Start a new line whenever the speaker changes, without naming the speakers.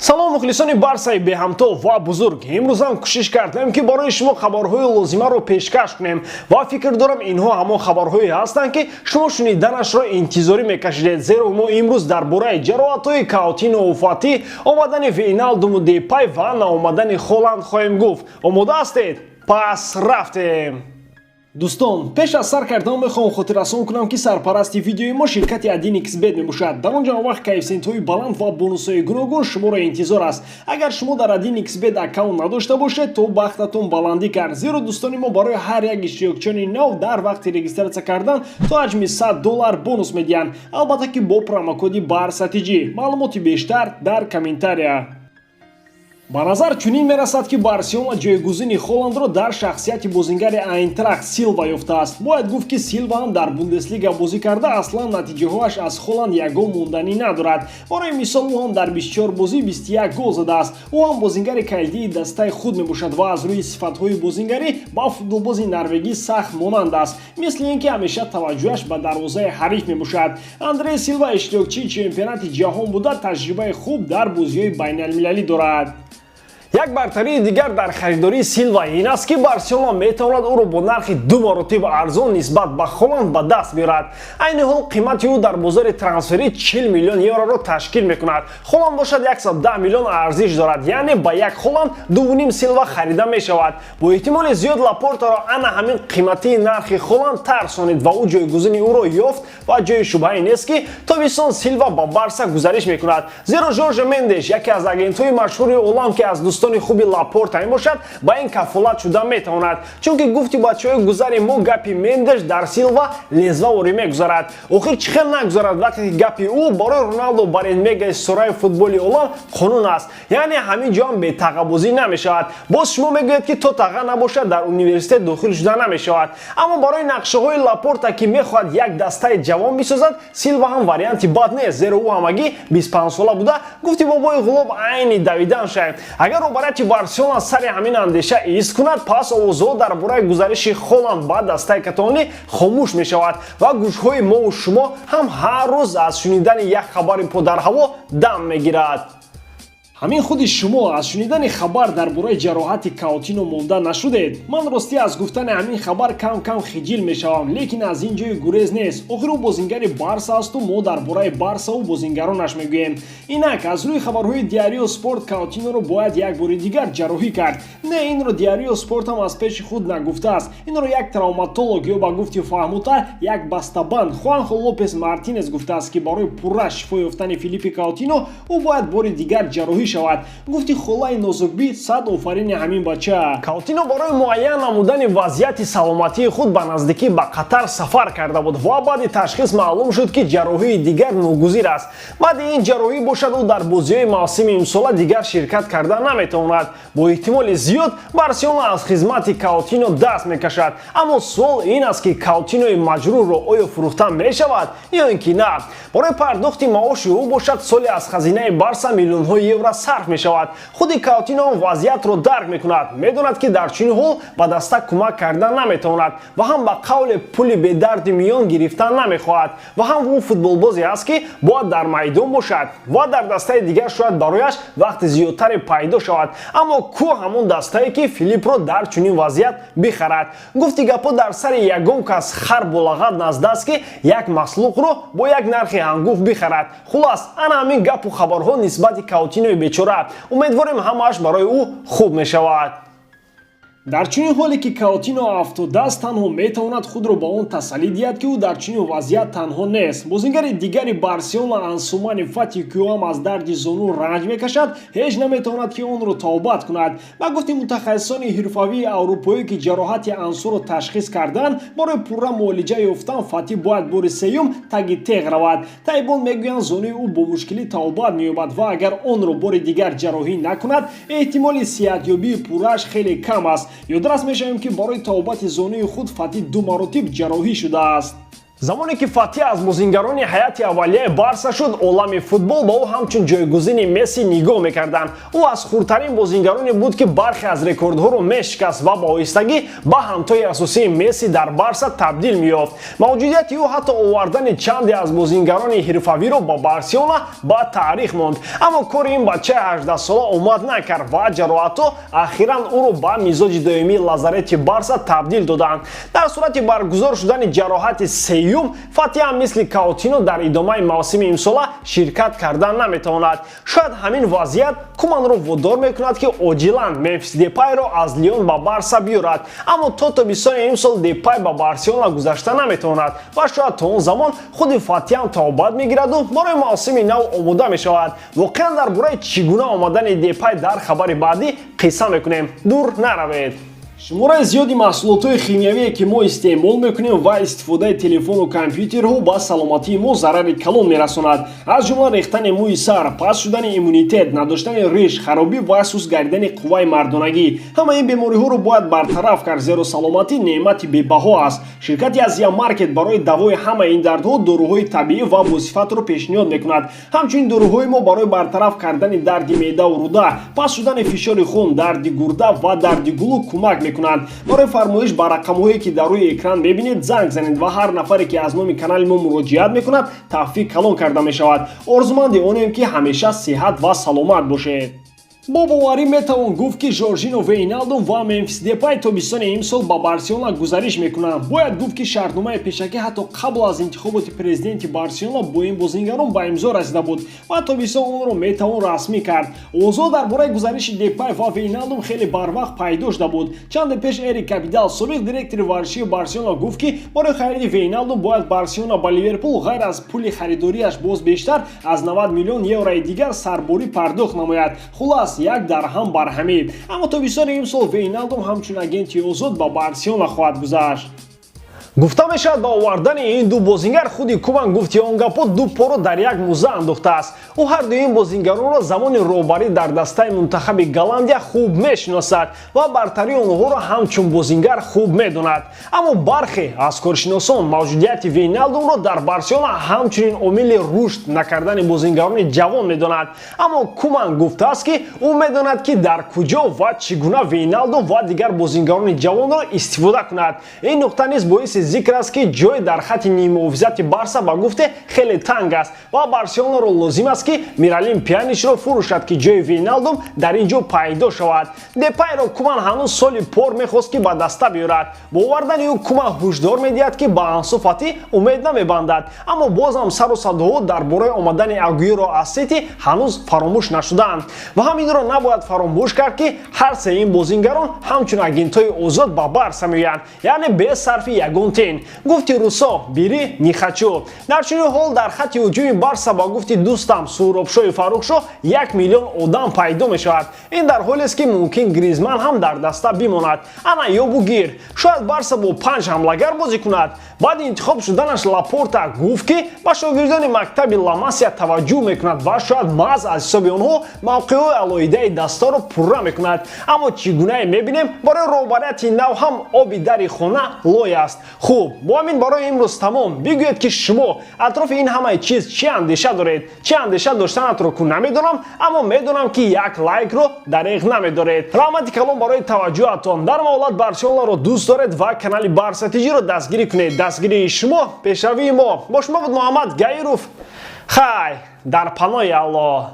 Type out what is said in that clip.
Салом, мухлисони Барсаи беҳамто ва бузург! Имрӯзам кӯшиш кардем, ки барои шумо хабарҳои лозимаро пешкаш кунем ва фикр дорам, инҳо ҳамон хабарҳое ҳастанд, ки шумо шуниданашро интизорӣ мекашидед, зеро мо имрӯз дар бораи ҷароҳатҳои Каутино, Фати, омадани Вейналдуму Депай ва наомадани Холанд хоҳем гуфт. Омода ҳастед? Пас рафтем! Дӯстон, пеш аз сар кардан мехоҳам хотиррасон кунам, ки сарпарасти видеои мо ширкати 1xBet мебошад. Дар он ҷо вақт коэффисиентҳои баланд ва бонусҳои гуногун шуморо интизор аст. Агар шумо дар 1xBet аккаунт надошта бошед, то бахтатон баландӣ кард, зеро дӯстони мо барои ҳар як иштирокчиёни нав дар вақти регистрация кардан то ҳаҷми 100 доллар бонус медиҳанд, албатта ки бо промокоди БАРСАТИҷӣ. Маълумоти бештар дар комментария. Ба назар чунин мерасад, ки Барселона ҷойгузини Холандро дар шахсияти бозингари Айнтрахт Силва ёфтааст. Бояд гуфт, ки Силва ҳам дар Бундеслига бозӣ карда, аслан натиҷаҳояш аз Холанд ягон монданӣ надорад. Барои мисол, ӯ ҳам дар 24 бозӣ 21 гол задааст. Ӯ ҳам бозингари калидии дастаи худ мебошад ва аз рӯи сифатҳои бозингарӣ ба футболбози норвегӣ сахт монанд аст, мисли ин ки ҳамеша таваҷҷӯҳаш ба дарвозаи ҳариф мебошад. Андре Силва иштирокчии чемпионати ҷаҳон буда, таҷрибаи хуб дар бозиҳои байналмилалӣ дорад. Як бартарии дигар дар харидории Силва ин аст, ки Барселона метавонад ӯро бо нархи ду маротиба арзон нисбат ба Холанд ба даст биёрад. Айни ҳол қимати ӯ дар бозори трансферӣ 40 миллион евроро ташкил мекунад. Холанд бошад 110 миллион арзиш дорад, яъне ба як Холанд 2,5 Силва харида мешавад. Бо эҳтимоли зиёд Лапортаро ана ҳамин қиматии нархи Холанд тарсонид ва ӯ ҷойгузини ӯро ёфт ва ҷои шубҳае нест, ки тобистон Силва ба Барса гузариш мекунад, зеро Жорже Мендеш, яке аз агентҳои машҳури олам, ки аз дӯстони хуби Лапорта мебошад, ба ин кафолат шуда метавонад, чунки гуфти бачаҳои гузари мо, гапи Мендеш дар Силва лезваворӣ мегузарад. Охир чӣ хел нагузарад, вақте ки гапи ӯ барои Роналдо бар мега ситораи футболи олам қонун аст? Яъне ҳамин ҷо ҳам бетағабозӣ намешавад. Боз шумо мегӯед, ки то таға набошад, дар университет дохил шуда намешавад. Аммо барои нақшаҳои Лапорта, ки мехоҳад як дастаи ҷавон бисозад, Силва ҳам варианти бад нест, зеро ӯ ҳамагӣ 25 сола буда, гуфти бобои Ғулоб, айни давидан шавед. Агар роҳбарияти Барселона сари ҳамин андеша ист кунад, пас овозҳо дар бораи гузариши Холанд ба дастаи каталонӣ хомӯш мешавад ва гӯшҳои мову шумо ҳам ҳар рӯз аз шунидани як хабари подарҳаво дам мегирад. Ҳамин худи шумо аз шунидани хабар дар бораи ҷароҳати Каутино монда нашудед? Ман ростӣ аз гуфтани ҳамин хабар кам-кам хиҷил мешавам, лекин аз ин ҷои гурез нест. Охир ӯ бозингари Барса асту мо дар бораи Барсаву бозингаронаш мегӯем. Инак, аз рӯи хабарҳои Диарио Спорт, Каутиноро бояд як бори дигар ҷарроҳӣ кард. Не, инро Диарио Спорт ҳам аз пеши худ нагуфтааст. Инро як травматолог ё, ба гуфти фаҳмутар, як бастабанд Хуанхо Лопес Мартинес гуфтааст, ки барои пурра шифо ёфтани Филиппи Каутино ӯ бояд бори дигар ҷарроҳӣ шавад. Гуфти холаи нозукбӣ, сад офарини ҳамин бача. Каутино барои муайян намудани вазъияти саломатии худ ба наздикӣ ба Қатар сафар карда буд ва баъди ташхис маълум шуд, ки ҷарроҳии дигар ногузир аст. Баъди ин ҷарроҳӣ бошад, ӯ дар бозиҳои мавсими имсола дигар ширкат карда наметавонад. Бо эҳтимоли зиёд Барселона аз хизмати Каутино даст мекашад. Аммо суол ин аст, ки Каутинои маҷрӯҳро оё фурӯхта мешавад ё ин ки на? Барои пардохти маоши ӯ бошад, соли аз хазинаи Барса миллионҳои евро сарф мешавад. Худи Каутино вазъиятро дарк мекунад, медонад, ки дар чунин ҳол ба даста кӯмак карда наметавонад ва ҳам, ба қавле, пули бедарди миён гирифтан намехоҳад ва ҳам ӯ футболбозе аст, ки бояд дар майдон бошад ва дар дастаи дигар шояд барояш вақти зиёдтаре пайдо шавад. Аммо кӯ ҳамон дастае, ки Филиппро дар чунин вазъият бихарад? Гуфти гапҳо, дар сари ягон кас хар болағат наздааст, ки як маслуқро бо як нархи ҳангуфт бихарад. Хулас, ана ҳамин гапу хабарҳо нисбати Каутинои бечора. Умедворем, ҳамааш барои ӯ хуб мешавад. Дар чунин ҳоле ки Каутино афтодааст, танҳо метавонад худро ба он тасаллӣ диҳад, ки ӯ дар чунин вазъият танҳо нест. Бозингари дигари Барселона Ансумани Фати, ки ӯ ҳам аз дарди зону ранҷ мекашад, ҳеҷ наметавонад, ки онро табобат кунад. Ба гуфти мутахассисони ҳирфавии аврупоӣ, ки ҷароҳати Ансуро ташхис карданд, барои пурра муолиҷа ёфтан Фати бояд бори сеюм таги теғ равад. Табибон мегӯянд, зонуи ӯ бо мушкилӣ табобат меёбад ва агар онро бори дигар ҷарроҳӣ накунад, эҳтимоли сиҳатёбии пуррааш хеле кам аст. Ёдрас мешавем, ки барои табобати зонуи худ Фати ду маротиб ҷарроҳӣ шудааст. Замоне ки Фати аз бозингарони ҳайати аввалияи Барса шуд, олами футбол ба ӯ ҳамчун ҷойгузини Месси нигоҳ мекарданд. Ӯ аз хурдтарин бозингароне буд, ки бархе аз рекордҳоро мешикаст ва ба оҳистагӣ ба ҳамтои асосии Месси дар Барса табдил меёфт. Мавҷудияти ӯ ҳатто овардани чанде аз бозингарони ҳирфавиро ба Барселона ба таърих монд. Аммо кори ин бачаи 18-сола омад накард ва ҷароҳатҳо ахиран ӯро ба мизоҷи доимии лазарети Барса табдил доданд. Дар сурати баргузор шудани ҷароҳати сеюм, Фати ҳам мисли Каутино дар идомаи мавсими имсола ширкат кардан наметавонад. Шояд ҳамин вазъият Куманро водор мекунад, ки оҷилан Мемфис Депайро аз Лион ба Барса биёрад. Аммо то тобистони имсол Депай ба Барселона гузашта наметавонад ва шояд то он замон худи Фати ҳам тавбат мегираду барои мавсими нав омода мешавад. Воқеан, дар бораи чӣ гуна омадани Депай дар хабари баъдӣ қисса мекунем. Дур наравед. Шумораи зиёди маҳсулотҳои химиявие, ки мо истеъмол мекунем, ва истифодаи телефону компютерҳо ба саломатии мо зарари калон мерасонад. Аз ҷумла рехтани мӯи сар, паст шудани иммунитет, надоштани риш, харобӣ ва суст гардидани қувваи мардонагӣ. Ҳама ин бемориҳоро бояд бартараф кард, зеро саломатӣ неъмати бебаҳо аст. Ширкати Азия Маркет барои давои ҳамаи ин дардҳо доруҳои табиӣ ва босифатро пешниҳод мекунад. Ҳамчунин доруҳои мо барои бартараф кардани дарди меъдаву рӯда, паст шудани фишори хун, дарди гурда ва дарди гулӯ кӯмак мекунанд. Барои фармоиш ба рақамҳое, ки дар рӯи экран мебинед, занг занед ва ҳар нафаре, ки аз номи канали мо муроҷиат мекунад, тахфиф калон карда мешавад. Орзуманди онем, ки ҳамеша сиҳат ва саломат бошед. Бо боварӣ метавон гуфт, ки Жоржино Вейналдум ва Мемфис Депай тобистони имсол ба Барселона гузариш мекунанд. Бояд гуфт, ки шартномаи пешакӣ ҳатто қабл аз интихоботи президенти Барселона бо ин бозингарон ба имзо расида буд ва тобистон онро метавон расмӣ кард. Овозҳо дар бораи гузариши Депай ва Вейналдум хеле барвақт пайдо шуда буд. Чанде пеш Эрик Абидал, собиқ директори варзишии Барселона, гуфт, ки барои хариди Вейналдум бояд Барселона ба Ливерпул ғайр аз пули харидориаш боз бештар аз 90 миллион еврои дигар сарборӣ пардохт намояд. Хулас, як дарҳам барҳамид. Аммо тобистони имсол Вейналдум ҳамчун агенти озод ба Барселона хоҳад гузашт. Гуфта мешавад, ба овардани ин ду бозингар худи Куман, гуфти он гапо, ду поро дар як муза андохтааст. Ӯ ҳарду ин бозингаронро замони роҳбарӣ дар дастаи мунтахаби Голландия хуб мешиносад ва бартарии онҳоро ҳамчун бозингар хуб медонад. Аммо бархе аз коршиносон мавҷудияти Вейналдумро дар Барселона ҳамчунин омили рушд накардани бозингарони ҷавон медонад. Аммо Куман гуфтааст, ки ӯ медонад, ки дар куҷо ва чӣ гуна Вейналдум ва дигар бозингарони ҷавонро истифода кунад. Ин нуқта низ боиси зикр аст, ки ҷой дар хати ниммуҳофизати Барса, ба гуфте, хеле танг аст ва Барселонаро лозим аст, ки Миралим Пианичро фурӯшад, ки ҷои Вейналдум дар ин ҷо пайдо шавад. Депайро Куман ҳанӯз соли пор мехост, ки ба даста биёрад. Бо овардани ӯ Куман ҳушдор медиҳад, ки ба Ансу Фати умед намебандад. Аммо боз ҳам сару садоҳо дар бораи омадани Агуеро аз Сити ҳанӯз фаромӯш нашудаанд. Ва ҳаминро набояд фаромӯш кард, ки ҳар се ин бозингарон ҳамчун агентҳои озод ба Барса меоянд, яъне без сарфи ягон тин. Гуфти русо, бери не хочу. Дар чунин ҳол дар хати ҳуҷуми Барса, ба гуфти дӯстам Суҳробшоҳи Фаррухшоҳ, 1 миллион одам пайдо мешавад. Ин дар ҳолест, ки мумкин Гризман ҳам дар даста бимонад. Ана ёбу гир, шояд Барса бо панҷ ҳамлагар бозӣ кунад. Баъди интихоб шуданаш Лапорта гуфт, ки ба шогирдони мактаби Ламасия таваҷҷӯҳ мекунад ва шояд маҳз аз ҳисоби онҳо мавқеъҳои алоҳидаи дастаро пурра мекунад. Аммо чӣ гунае мебинем, барои роҳбарияти нав ҳам оби дари хона лой аст. Хуб, бо ҳамин барои имрӯз тамом. Бигӯед, ки шумо атрофи ин ҳамаи чиз чӣ андеша доред? Чӣ андеша доштанатро ку намедонам, аммо медонам, ки як лайкро дареғ намедоред. Раҳмати калон барои таваҷҷӯҳатон. Дар мавлад Барселонаро дӯст доред ва канали Барса ТЖро дастгирӣ кунед. Дастгирии шумо пешравии мо. Бо шумо буд Муҳаммад Гаиров. Хай, дар паноҳи Аллоҳ.